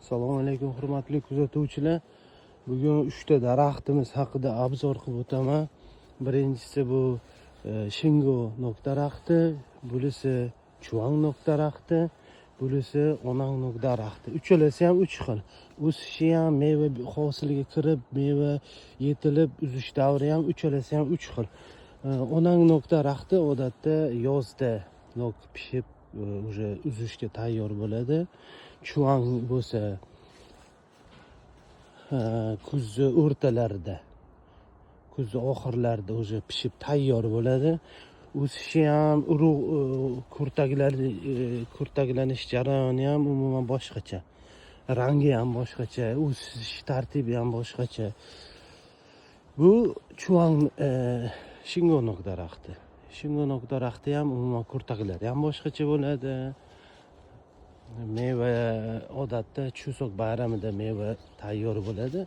Assalomu alaykum, hurmatli kuzatuvchilar. Bugun uchta daraxtimiz haqida обзор qilib o'taman. Birinchisi bu shingo nok daraxti, bunisi chuvang nok daraxti, bunisi onang nok daraxti. Uchalasi ham uch xil. O'sishi ham, meva hosiliga kirib, meva yetilib uzish davri ham, uchalasi ham uch xil. Onang nok daraxti odatda yozda nok pishib, уже uzishga tayyor bo'ladi. Chuvang bo'lsa kuzni o'rtalarida, kuzni oxirlarida уже pishib tayyor bo'ladi. O'sishi ham, urug' kurtaklanish jarayoni ham umuman boshqacha, rangi ham boshqacha, o'sish tartibi ham boshqacha. Bu chuvang, shingonok daraxti. Shingonok daraxti ham umuman kurtaklari ham boshqacha bo'ladi. Meva odatda Chusok bayramida meva tayyor bo'ladi.